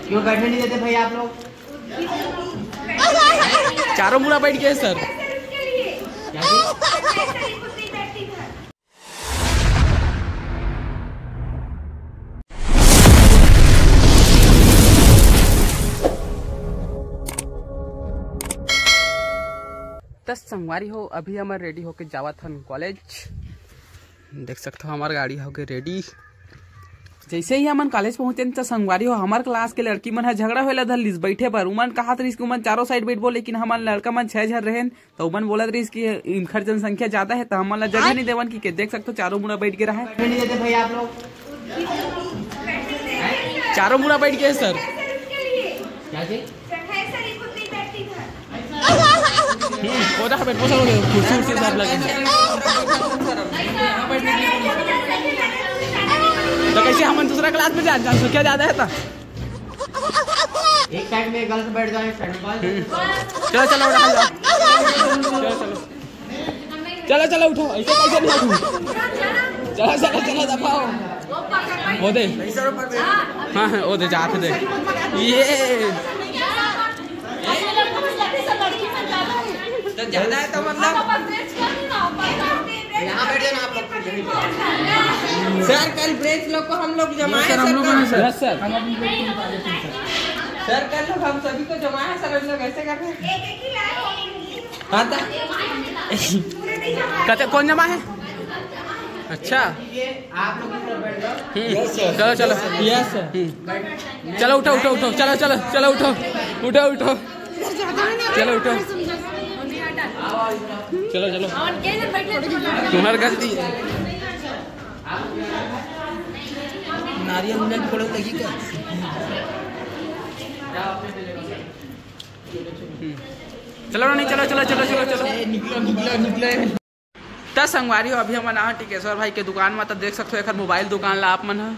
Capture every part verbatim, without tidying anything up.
क्यों बैठने नहीं देते भाई आप लोग? चारों मुड़ा बैठ गए सर। क्या जी? त संगवारी हो, अभी हमर रेडी होके जावत हन कॉलेज। देख सकत हो, हमर गाड़ी होके रेडी। जैसे ही हमन कॉलेज पहुंचेन, त संगवारी हो, हमर क्लास के लड़की मन ह झगड़ा होए ला धर लिस बैठे बर। उमन कहत रहिस कि उमन चारों साइड बैठबो, लेकिन हमन लड़का मन छह झन रहेन, त उमन बोलत रहिस कि इनखर जनसंख्या ज्यादा है, त हमन ला जगह नहीं देवन कि के। देख सकत हो, चारों मुड़ा बैठ के रहा है। बैठने नहीं देते भाई आप लोग। चारों मुड़ा बैठ गए सर। क्या जी? हम्म, वो रहा बैठ, वो सब हो गए, कुर्सी उर्सी सब लगे। तो कैसे हमन दूसरा क्लास में जान, जनसंख्या ज्यादा है तो? एक साइड में गर्ल्स बैठ जाए, साइड में बॉयज। हम्म। चलो, चलो, उठा लो। चलो, चलो। चलो, चलो, उठो, ऐसे कैसे नहीं उठो? चलो, चलो, चलो, दबाओ। वो दे। हाँ, हाँ, वो दे, जाते दे। ये। तो ज्यादा है तो मतलब? यहाँ बैठ जाना आप लोग। सर, कल ब्रेच लोग को हम लोग जमाए सर, हम लोग हैं सर। Yes sir. सर, कल लोग हम सभी को जमाए सर, हम लोग ऐसे कर रहे हैं। हाँ, तो कते कौन जमा है? अच्छा। हम्म। Yes sir. चलो, चलो। Yes sir. हम्म। चलो, उठो, उठो, उठो। चलो, चलो, चलो, उठो। उठो, उठो। चलो, उठो। चलो, चलो। तुम्हारी गलती है। नारियल उरियल फोड़े लगी का? हम्म। चलो, नहीं, चलो, चलो, चलो, चलो, चलो। ए, निकलो, निकलो, निकलो। त संगवारी हो, अभी हमन आए टिकेश्वर भाई के दुकान म। त देख सकत हो, एखर मोबाइल दुकान ला आप मन ह।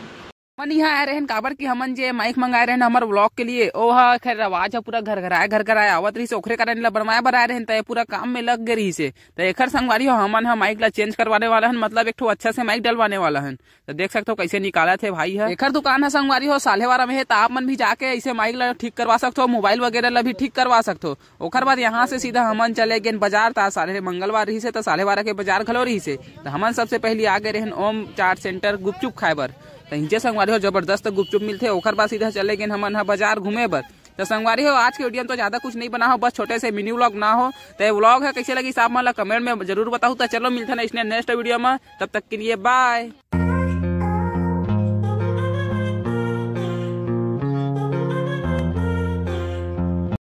हमन इहाँ आए रहेन, काबर कि हमन जे माइक मंगाए रहेन हमर व्लॉग के लिए, ओ ह खैर आवाज ह पूरा घरघराए घरघराए आवत रहिस, ओखरे कारण ला बनवाए बर आए रहेन, त ये पूरा काम में लग गे रहिस हे। त एखर संगवारी हो, हमन ह माइक ला चेंज करवाने वाला हन, मतलब एक ठो अच्छा से माइक डलवाने वाला हन। त देख सकत हो, कैसे निकालत हे भाई ह। एखर दुकान ह संगवारी हो साल्हेवारा में हे, त आप मन भी जाके ऐसे माइक ला ठीक करवा सकत हो, मोबाइल वगैरह ला भी ठीक करवा सकत हो। ओखर बाद यहाँ से सीधा हमन चले गेन बाजार, ता साल्हे मंगलवार रहिस हे, त साल्हेवारा के बाजार घलो रहिस हे। त हमन सबसे पहली आ गे रहेन ओम चाट सेंटर गुपचुप खाए बर। त हिंचे संगवारी हो, जबरदस्त गुपचुप मिलथे। ओखर बाद सीधा चले गेन हमन ह बाजार घूमे बर। त संगवारी हो, आज के वीडियो में तो ज्यादा कुछ नहीं बना हो, बस छोटे से मिनी व्लॉग बना हो। त ये व्लॉग ह कैसे लगिस आप मन ला कमेंट में जरूर बताहू। त चलो, मिलथन इसने नेक्स्ट वीडियो में, तब तक के लिए बाय।